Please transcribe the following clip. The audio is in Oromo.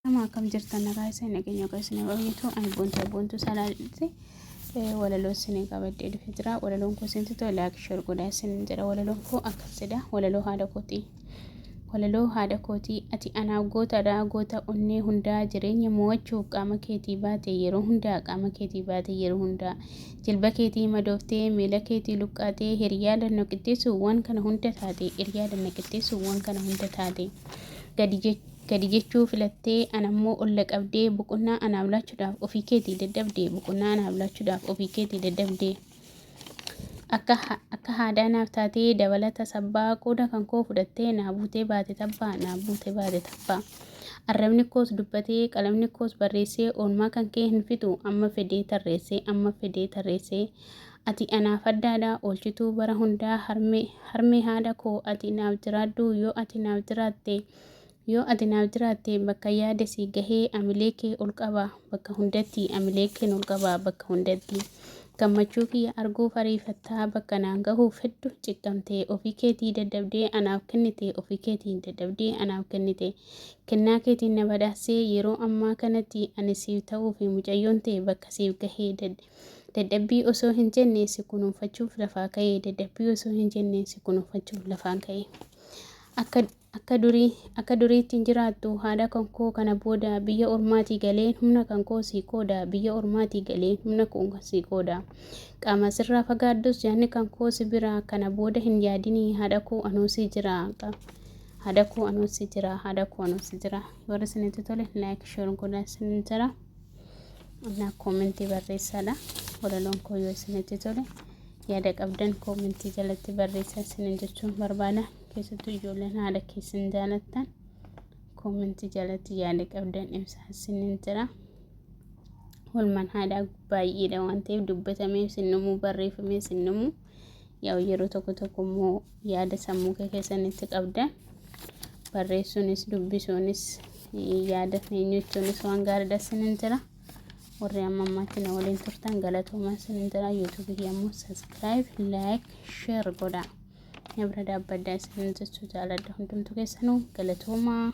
Nama akkam jirtan, nagaa isin, nageenya koo isin baay'atu. Ani Boontuu, Boontuu Salaaleeti. Walaloo isin qabadhee dhufee jira. Walaloon koo isin tole, like, share godhaa isin jedha. Walaloon koo akkas jedha. Walaloo haadha kootii. Walaloo haadha kootii. Ati anaaf gootadha, goota onnee hundaa, jireenya mo'achuuf qaama keetii baate yeroo hundaa, qaama keetii baate yeroo hundaa, jilba keetii madooftee, miila keetii luqqaatee, hiriyaa danna qixxeessu waan kana hunda taate, hiriyaa danna qixxeessu waan kana hunda taate, gadi jechuun gadi jechuu filattee, anammoo olla qabdee, boqonnaa anaaf laachuudhaaf ofii keetii dadhabdee, boqonnaa anaaf laachuudhaaf ofii keetii dadhabdee, akka haadhaa naaf taatee dabalata sabbaa, qooda kan koo fudhattee naa buutee baate tabbaa, naa buutee baate tabbaa. Arrabni koos dubbatee, qalamni koos barreessee, oolmaa kan kee hin fixu amma fedee tarreessee, amma fedee tarreessee. Ati anaaf addaadha, oolchituu bara hundaa, harmee haadha koo, ati naaf jiraadhu. Yoo ati naaf jiraatte, yoo ati naaf jiraatte, bakka yaade si gahee amilee kee ol qaba bakka hundatti, amilee kee ol qaba bakka hundatti. Gammachuu kiyya arguuf ariifattaa, bakka naan gahuuf hedduu ciqqamte, ofii keetii dadhabdee anaaf kennite, ofii keetii dadhabdee anaaf kennite, kennaa keetiin na badhaassee. Yeroo ammaa kanatti ani siif ta'uu fi mucayyoon ta'e bakka siif gahee, dadhabbii osoo hin jenne si kunuunfachuuf lafaa ka'ee, dadhabbii osoo hin jenne si kunuunfachuuf lafaan ka'ee. Akka durii, akka duriitti hin jiraattu haadha kan koo kana booda, biyya ormaatii galeen humna kan koo sii qooda, biyya ormaatii galeen humna koo sii qooda. Qaama sirraa fagaadhus yaadni kan koo si bira, kana booda hin yaadinii haadha koo, anuu si jira, haadha koo, anuu si jira, haadha koo, anuu si jira. Warri isinitti tole like, share godhaa isinin jira. Na koomentii barreessaadha. Walaloon koo yoo isinitti tole, yaada qabdan koomentii jalatti barreessaa isinin jechuun barbaada. Keessattuu ijoolleen haadha keessan jaalattan, koomentii jalatti yaada qabdan ibsaa isinin jira. Oolmaan haadhaa baay'eedha waan ta'eef dubbatamee sinnumuu, barreeffamee sinnumuu. Yaa'u yeroo tokko tokko immoo yaada sammuu kee keessanitti qabdan barreessuunis, dubbisuunis, yaada eenyuchuunis waan gaariidha isinin jira. Warri amma ammaatti na waliin turtan galatoomaa isinin jira. Yuutuubii ammoo subscribe, like, share godhaa. Na bira dhaabbadhaa isinin jechuu jaaladha. Hundumtu keessanuu galatoomaa.